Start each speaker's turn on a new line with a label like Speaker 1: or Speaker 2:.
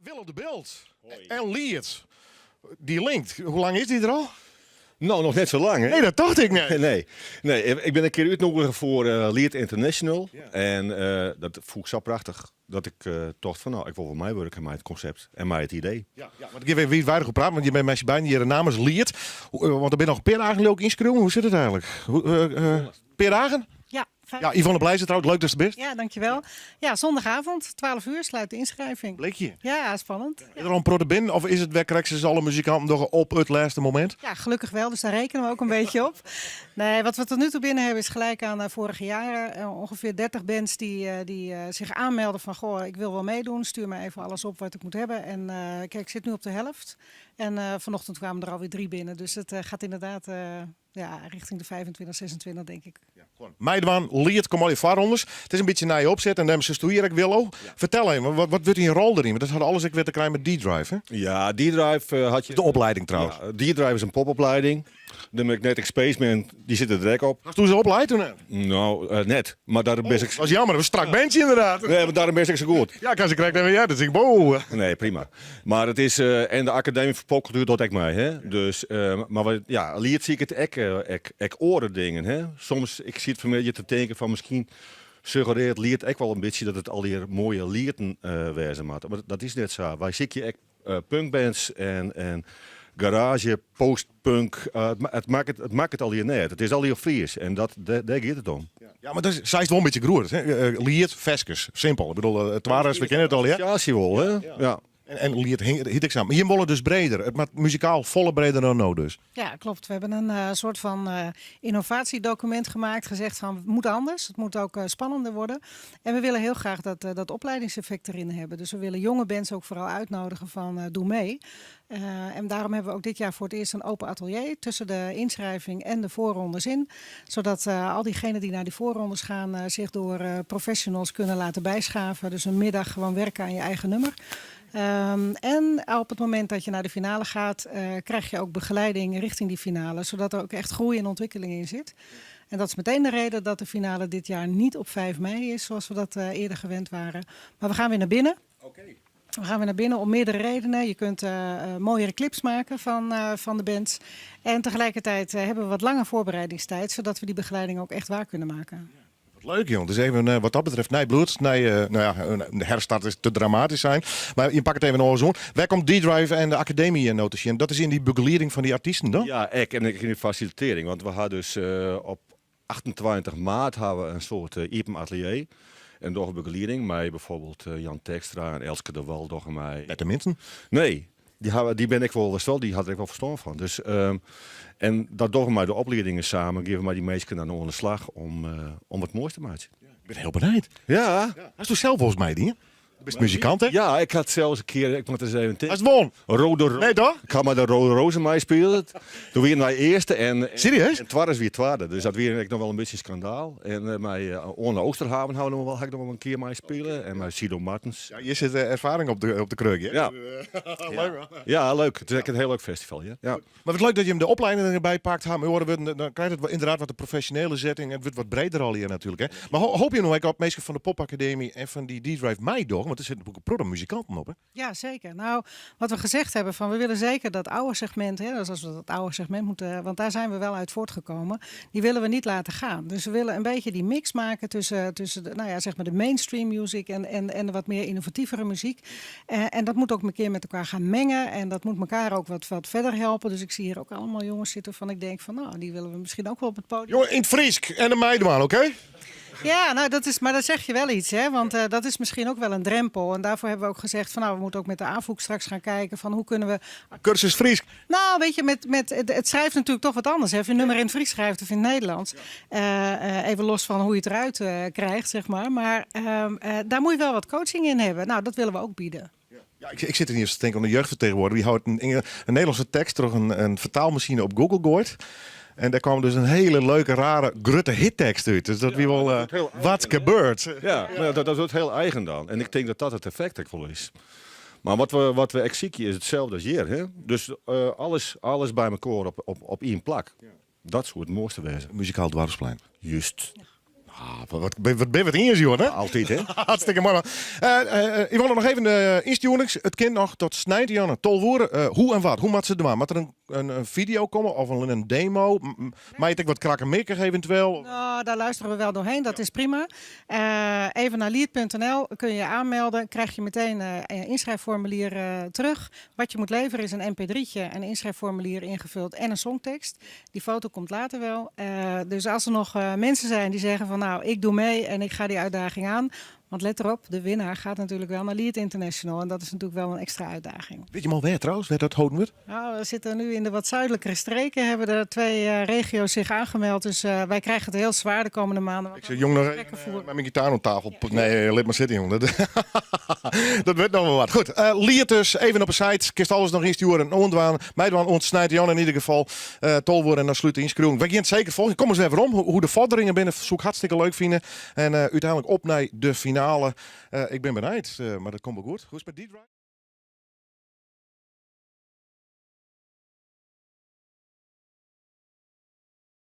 Speaker 1: Willo de Bildt en Liet. Dy linkt, hoe lang is dy der al?
Speaker 2: No, noch net sa lang, hè?
Speaker 1: Nee, dat tocht ik net.
Speaker 2: Nee, nee, ik bin in kear útnoege foar Liet International. En dat fûn ik sa prachtich dat ik tocht fan, no, ik wol wol meiwurke mei it konsept en mei it idee.
Speaker 1: Ja, ja, want ik gean even wiidweidich oer praten, want je binne mei syn beiden hjir namens Liet. Want der binne noch in pear dagen leau ik ynskriuwen. Hoe sit it eigentlik? In pear dagen?
Speaker 3: Ja.
Speaker 1: Ja, Yvonne Blijzer trouwens, leuk dat je er bist.
Speaker 3: Ja, dankjewel. Ja, zondagavond, 12 uur, sluit de inschrijving.
Speaker 1: Blikje.
Speaker 3: Ja, spannend.
Speaker 1: Is der al in protte binnen of is it wer krekt sa alle muzikanten dogge op it lêste momint?
Speaker 3: Ja, gelukkig wel, dus daar rekenen we ook een beetje op. Nee, wat we tot nu toe binnen hebben is gelijk aan vorige jaren. Ongeveer 30 bands die zich aanmelden van, goh, ik wil wel meedoen, stuur me even alles op wat ik moet hebben. En kijk, ik zit nu op de helft. En vanochtend kwamen er alweer 3 binnen, dus het gaat inderdaad ja, richting de 25, 26 denk ik.
Speaker 1: Ja, gewoon meidwaan, Liet, kom al je foarrondes. It is in bytsje nije opset en dêrom sitsto hjir ek, Willo. Fertel even, wat wurdt dyn rol deryn? Want dat hat alles ek wer te krijen mei D-Drive, hè?
Speaker 2: Ja, D-Drive hat je...
Speaker 1: De opleiding trouwens.
Speaker 2: Ja, D-Drive is in popopleiding. De Magnetic Spaceman, dy sit der direkt op.
Speaker 1: Hasto se oplaat toen net?
Speaker 2: No, net. Mar dêrom bin ik...
Speaker 1: Dat is jammer, dat is strak bandje inderdaad.
Speaker 2: Nee, mar dêrom bin ik sa goed.
Speaker 1: Ja, ik ha se krekt even heard, dus ik boe.
Speaker 2: Nee, prima. Mar it is, en de Akademy foar Popkultuer docht ek mei, hè. Dus, mar wat, ja, Liet siket ek, ek, ek oare dingen, hè. Soms, ik siet fanmiddei te tinken fan miskien suggerearret Liet ek wol in bytsje dat it allegear moaie lieten wêze moatte. Mar dat is net sa. Wy sykje ek punkbands en, en garage, postpunk. It makket, it makket allegear net. It is allegear Fries en dat, dêr giet it om.
Speaker 1: Ja, mar dat is, seist wol in bytsje groer. Liet, ferskes, simpel. Ik bedoel, twaris, we kenne it al, ja.
Speaker 2: Assosjaasje wol, hè? Ja.
Speaker 1: En Liet hiet ek sa. Mar jim wolle dus breder. It moat muzikaal folle breder dan no dus.
Speaker 3: Ja, klopt. We hebben een soort van innovatiedocument gemaakt. Gezegd van, het moet anders. Het moet ook spannender worden. En we willen heel graag dat opleidingseffect erin hebben. Dus we willen jonge bands ook vooral uitnodigen van, doe mee. En daarom hebben we ook dit jaar voor het eerst een open atelier tussen de inschrijving en de voorrondes in. Zodat al diegenen die naar die voorrondes gaan zich door professionals kunnen laten bijschaven. Dus een middag gewoon werken aan je eigen nummer. En op het moment dat je naar de finale gaat, krijg je ook begeleiding richting die finale. Zodat er ook echt groei en ontwikkeling in zit. En dat is meteen de reden dat de finale dit jaar niet op 5 mei is, zoals we dat eerder gewend waren. Maar we gaan weer naar binnen. We gaan weer naar binnen om meerdere redenen. Je kunt mooiere clips maken van de bands. En tegelijkertijd hebben we wat langer voorbereidingstijd, zodat we die begeleiding ook echt waar kunnen maken.
Speaker 1: Wat leuk, joh. Dus even wat dat betreft, nij bloed. Nij, nou ja, een herstart is te dramatisch zijn. Maar je pakt het even nog eens Waar komt D-Drive en de academie nou te zien? Dat is in die begeleiding van die artiesten, dan?
Speaker 2: Ja, ek en ek yn de fasilitering. Want we ha dus op 28 maart ha we in soart iepen atelier. En dogge begelieding mei byfoarbyld Jan Tekstra en Elske de Wal dogge mei.
Speaker 1: Net de minsten?
Speaker 2: Nee, dy hawwe, dy bin ek wol, dy hat der ek wol ferstân fan. Dus, en dat dogge we mei de opliedingen samen, gean we mei dy minsken dan oan de slach om wat moais te meitsjen.
Speaker 1: Ik bin hiel benijd.
Speaker 2: Ja.
Speaker 1: Hasto sels wolris meidien? Do bist muzikant, hè?
Speaker 2: Ja, ik had sels in kear, ik moat ris even tinke.
Speaker 1: Hast wûn?
Speaker 2: Rode
Speaker 1: Nee, toch?
Speaker 2: Ik ha mei de Rode Rozen meispile. Doe wiene wy earste en
Speaker 1: Serieus?
Speaker 2: En Twarres wie twadde. Dus dat wie ek noch wol in bytsje skandaal. En mei Oane Oosterhaven ha we noch wol, ha ik noch wol in kear meispile. En mei Sido Martens.
Speaker 1: Ja, hjir sit erfaring op de kruk, hè?
Speaker 2: Ja.
Speaker 1: Leuk, man.
Speaker 2: Ja, leuk. It is ek in hiel leuk festival, ja. Ja.
Speaker 1: Mar wat leuk dat jim de opleiding derby pakt ha. Mei oare wurden, dan krijt it ynderdaad wat in profesjonele setting. It wurdt wat breder allegear natuerlik. Hè. Mar hoopje jim no ek op minsken fan de Popakademy en fan dy D-Drive meidogge? Want der sitte natuerlik in protte muzikanten op. Hè?
Speaker 3: Ja, zeker. Nou, wat we gezegd hebben, van we willen zeker dat oude segment, hè, dus als we dat oude segment moeten, want daar zijn we wel uit voortgekomen, die willen we niet laten gaan. Dus we willen een beetje die mix maken tussen de, nou ja, zeg maar de mainstream music en de wat meer innovatievere muziek. En dat moet ook een keer met elkaar gaan mengen en dat moet elkaar ook wat verder helpen. Dus ik zie hier ook allemaal jongens zitten van ik denk van, nou, die willen we misschien ook wel op het podium.
Speaker 1: Jongen, yn it Frysk en de meidwaan, oké?
Speaker 3: Ja, nou, dat is, maar dat zeg je wel iets, hè? Want dat is misschien ook wel een drempel. En daarvoor hebben we ook gezegd van, nou, we moeten ook met de Afûk straks gaan kijken van hoe kunnen we...
Speaker 1: Cursus Frysk.
Speaker 3: Nou, weet je, het schrijft natuurlijk toch wat anders. Hè? Of je een nummer in het Fries schrijft of in het Nederlands. Even los van hoe je het eruit krijgt, zeg maar. Maar daar moet je wel wat coaching in hebben. Nou, dat willen we ook bieden.
Speaker 1: Ja, ik zit er niet eens te denken om de jeugdvertegenwoordiger. Die houdt een Nederlandse tekst door een vertaalmachine op Google gooit. En daar kwam dus een hele leuke, rare, grutte hittekst uit. Dus dat
Speaker 2: Ja,
Speaker 1: wie wel,
Speaker 2: dat wordt heel
Speaker 1: wat
Speaker 2: eigen, hè?
Speaker 1: gebeurt.
Speaker 2: Ja, maar dat wordt heel eigen dan. En ik denk dat dat het effect ek wol is. Maar wat we ek sykje is itselde as hjir. Hè? Dus alles by mekoar op ien plak. Dat soe it moaiste wêze.
Speaker 1: Muzikaal Doarpsplein.
Speaker 2: Just.
Speaker 1: Nou, Ah, wat, wat bin wat iens, joh, hè?
Speaker 2: Altyd, hè?
Speaker 1: Hartstikke moai, man. Yvonne, noch even de ynstjoerings. It kin noch tot snein, 12 oere. Hoe en wat? Hoe moat se dwaan? Moat der in video komme of in demo? Mei it ek wat krakkemikkich eventueel?
Speaker 3: Nou, daar luisteren we wel doorheen, dat is prima. Even naar liet.nl kun je je aanmelden. Krijg je meteen een inschrijfformulier terug. Wat je moet leveren is een mp3'tje, een inschrijfformulier ingevuld en een songtekst. Die foto komt later wel. Dus als er nog mensen zijn die zeggen van nou, ik doe mee en ik ga die uitdaging aan. Want let erop, de winnaar gaat natuurlijk wel naar Liet International. En dat is natuurlijk wel een extra uitdaging.
Speaker 1: Weet je maar waar trouwens, waar dat houden wordt?
Speaker 3: Nou, we zitten nu in de wat zuidelijkere streken. Hebben er twee regio's zich aangemeld. Dus wij krijgen het heel zwaar de komende maanden.
Speaker 1: Ik zeg, jong, nog even met mijn gitaar op tafel. Nee, laat maar zitten, jong. Dat, dat wordt nog wel wat. Goed, Liet dus, even op de site. Kist alles nog insturen. Ondwaan, meidwaan ontsnijdt Jan in ieder geval. Tolwoord en dan sluit de inschrijving. Wij gaan het zeker volgen. Kom eens even om. Hoe de vorderingen binnen, zoek ik hartstikke leuk vinden. En uiteindelijk op naar de finale. Ik ben benijd, maar dat komt wel goed. Hoe is het met die drive?